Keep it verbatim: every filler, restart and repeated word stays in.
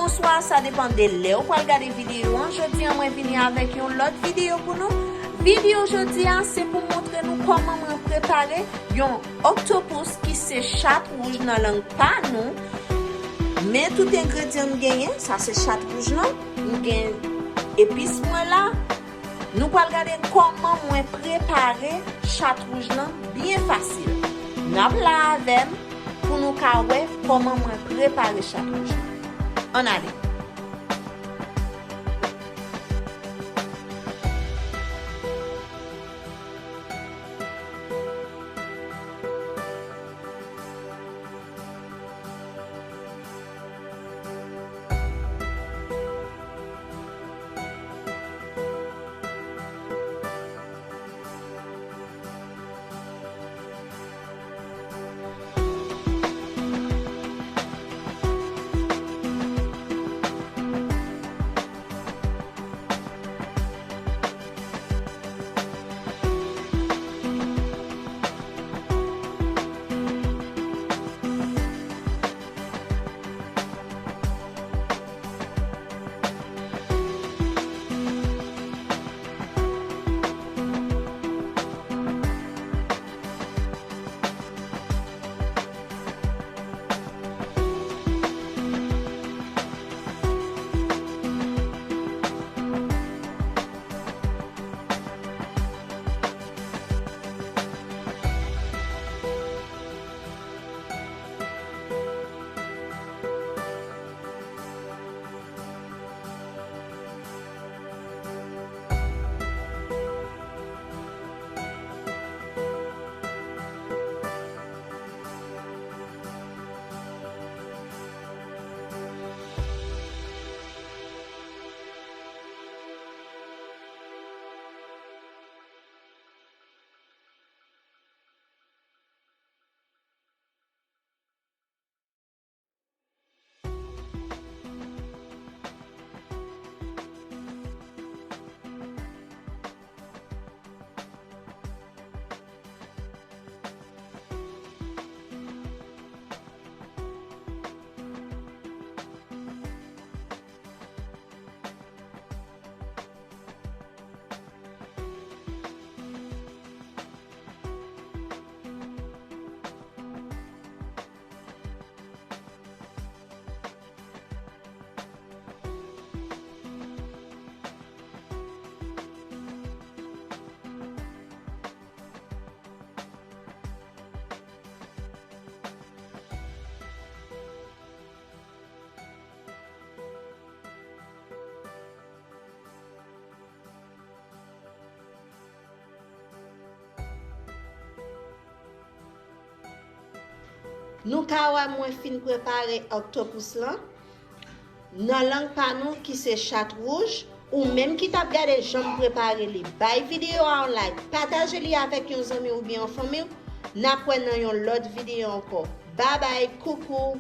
Bonswa, sa depann de lè ou pral gade videyo an. Jodi an, mwen vini avèk yon lòt videyo pou nou. Videyo jodi a, se pou montre nou kòman mwen prepare yon oktopous ki se chat wouj nan lang pa nou. Men tout engredyan m genyen, sa se chat wouj lan. M gen epis mwen la. Nou pral gade kòman mwen prepare chat wouj lan byen fasil. N ap la avè m pou nou ka wè kòman mwen prepare chat wouj lan. Ann ale. Nou ka wè mwen fin prepare oktopous lan. Nan lang pa nou ki se chat wouj, ou menm ki t ap gade jan m prepare li, bay videyo a yon like, pataje li avèk yon zanmi oubyen yon fanmi w. N ap wè nan yon lòt videyo ankò. Babay, koukou!